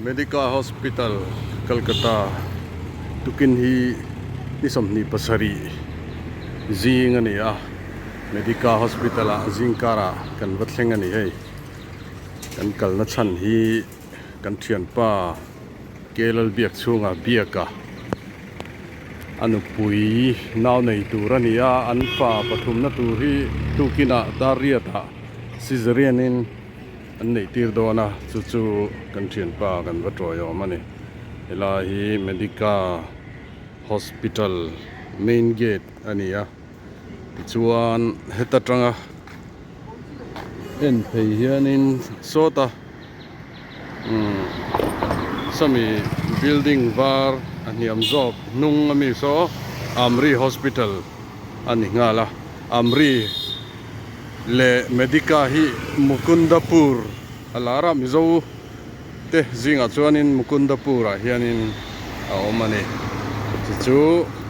Medica Hospital Calcutta tukin hi ni 27 zing a ni a Medica Hospital ah zing karah kan va thleng a ni hei kan kalna chhan hi kan thianpa Kelal biak chhunga biaka a nupui nau nei tur a ni a an fa pathumna tur hi tukinah dar riatah cesarean in an neih tir dawn a chu chu kan thianpa kan va tawiawm a ni helai hi Medica Hospital main gate a ni a tichuan heta tanga en phei hianin sawta. Umm sawmi building var a hniam zawk hnung ami saw Amri hospital a ni nghal a Amri leh Medica hi Mukundapur a lar a Mizo te zingah chuanin Mukundapur ah hianin a awm a ni chu chu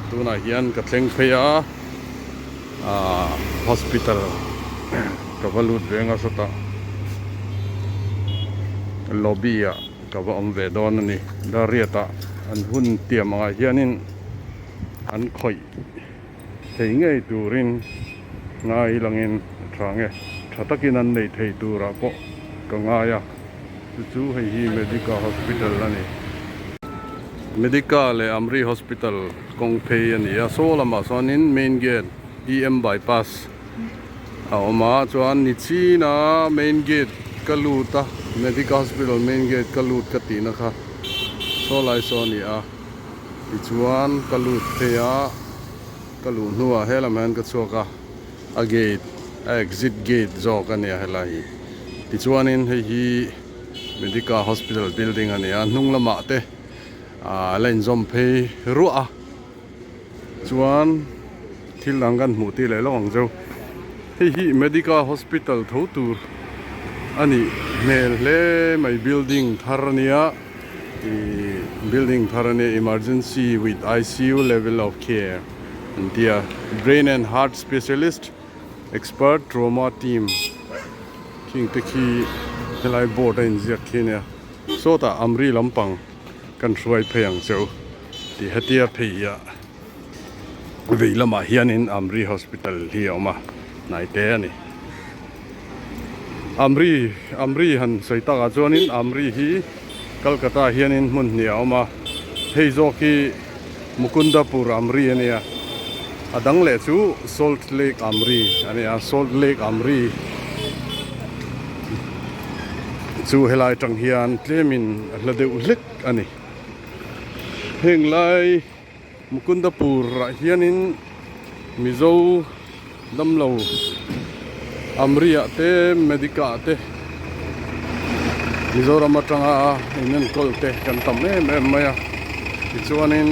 tunah hian ka thleng phei a ahh hospital ka va lut ve anga sawtah lobby ah ka va awm ve dawn a ni dariat ah an hun tiam angah hianin an khawih thei ngei turin ngai langin a tha nge tha takin an neih thei turah pawh ka ngai a chu chu hei hi medica hospital a ni medica leh amri hospital. Kawng phei a ni a saw lamah sawnin main gate EM bypass a awm a chuan nichina main gate ka lut a medical hospital main gate ka lut ka tihna kha saw lai saw a ni a tichuan ka lut phei a ka luh hnuah helam hian ka chhuak a a gate a exit gate zawk a nia helai hi tichuanin hei hi medical hospital building a ni a hnung lamah te. Aaa la inzawm phei ruah a chuan thil dang kan hmuh tih leh lawk ang cheu hei hi medical hospital tho tur a nih hmel hle mai building thar a nia ihh building thar a nia emergency with I_C_U level of care an ti a brain and heart specialist expert trauma team khing te khi helai board a inziak khi a nia sawtah amri lampang. Kan hruai phei ang cheu tih hetia phei ah vei lamah hianin Amri Hospital hi a awm a hnai te a ni. Amri Amri han sawi takah chuanin Amri hi Calcutta ah hianin hmun hnih a awm a hei zawk hi Mukundapur Amri a nia a dang leh chu Salt Lake Amri a nia Salt Lake Amri chu helai atang hian tlemin a hla deuh hlek a ni heng lai Mukundapur ah hianin Mizo damlo Amri ah te Medica ah te Mizoram atanga in enkawl te kan tam em em mai a tichuanin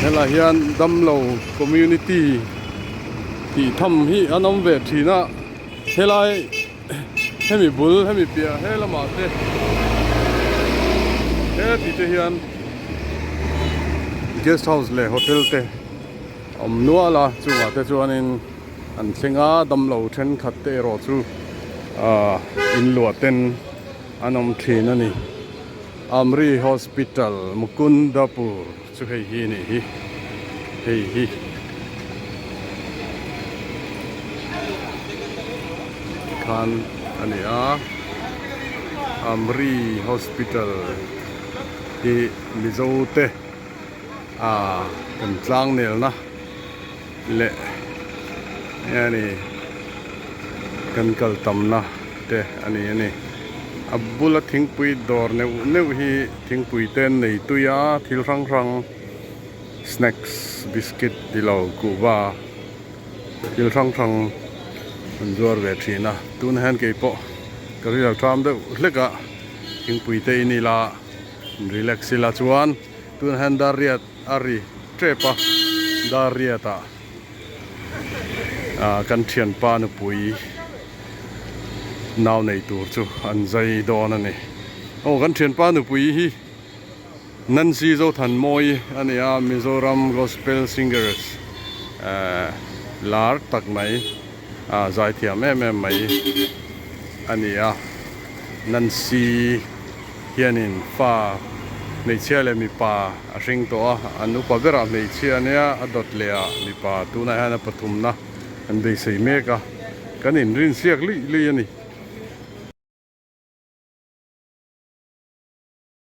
helaiah hian damlo community tih tham hi an awm ve thin a helai hemi bul hemi piah he lamah te he ti te hian guest house leh hotel te awm nual a chungah te chuanin an thleng a damlo thenkhat te erawh chu ahh inluah ten an awm thin a ni Amri hospital Mukundapur chu hei hi a nih hi hei hi. Khan a ni a Amri hospital hi Mizo te ah kan tlang nelna leh enge a ni kan kal tamna te a ni a ni a bula thingpui dawr neuh neuh hi thingpui te an nei tui a thil hrang hrang snacks biscuit ti lo kuhva thil hrang hrang an zuar ve thin a tunah hian keipawh ka rilru ṭam deuh hlek a thingpui te in ila relax ila chuan tunah hian dar riat a ri tep a dar riat ah ah kan thianpa nupui nau nei tur chu an zai dawn a ni aw kan thianpa nupui hi. Nancy Zothanmawi a ni a, Mizoram Gospel Singers lar tak mai, zaithiam em em mai a ni a, Nancy. Hianin fa hmeichhia leh mipa a hring tawh a, an upa berah hmeichhia ania a dawt leh ah mipa tunah hian a pathumna an beisei mek a, kan inrinsiak luih luih a ni.